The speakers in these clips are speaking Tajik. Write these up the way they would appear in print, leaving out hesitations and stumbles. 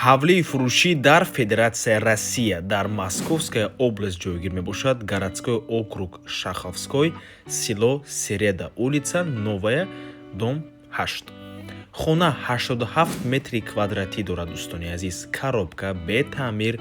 Ҳавлии фурӯшӣ дар Федератсияи Россия, дар Московская область ҷойгир мебошад, городской округ Шаховской, село Середа, улица Новая, дом 8. Хона 87 метри квадратӣ дорад, дӯстони азиз. Коробка, бетаъмир,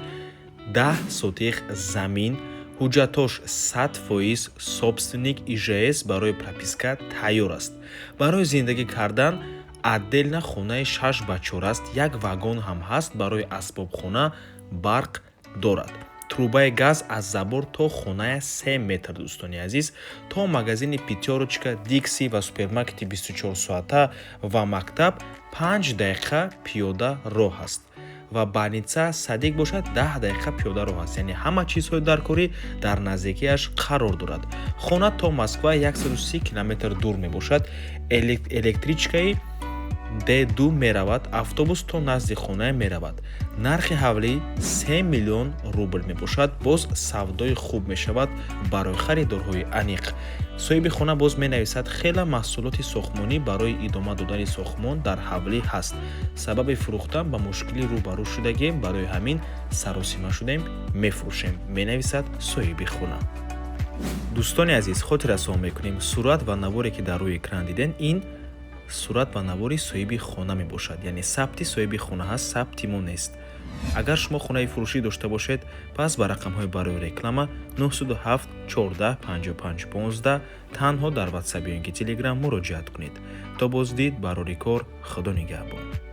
10 сотих замин, ҳуҷҷатош 100%, собственник, ИЖС барои прописка тайёр аст. Барои зиндагӣ кардан отдельно хонаи 6 ба 4 аст, як вагон ҳам ҳаст барои асбобхона, барқ дорад. Трубаи газ аз забор то хоная 3 метр, дӯстони азиз. То магазини «Пятёрочка», «Дикси» ва супермаркети 24 соата ва мактаб 5 дақиқа пиёда роҳ аст ва больница, садик бошад, 10 дақиқа пиёда роҳ аст. Яъне ҳама чизҳои даркорӣ дар наздикиаш қарор дорад. Хона то Москва 130 километр дур мебошад. Электричкаи Д2 меравад, автобус то назди хона меравад. Нархи ҳавлӣ 3 миллион рубл мебошад, боз савдои хуб мешавад барои харидорҳои аниқ. Соҳиби хона боз менависад: хела маҳсулоти сохтмонӣ барои идома додани сохтмон дар ҳавлӣ ҳаст. Сабаби фурӯхтан ба мушкилӣ рӯбарӯ шудагем, барои ҳамин саросима шудем, мефурӯшем, менависад соҳиби хона. Дӯстони азиз, хотиррасон мекунем: сурат ва наворе, ки дар рӯи экран дидем, ин сурат ва навори соҳиби хона мебошад, яъне сабти соҳиби хона ҳаст, сабти мо нест. Агар шумо хонаи фурӯшӣ дошта бошед, пас ба рақамҳои барои реклама 907 14 55 15 танҳо дар Ватсап ё ин ки Телеграм муроҷиат кунед. То боздид, барори кор, Худо нигаҳбон.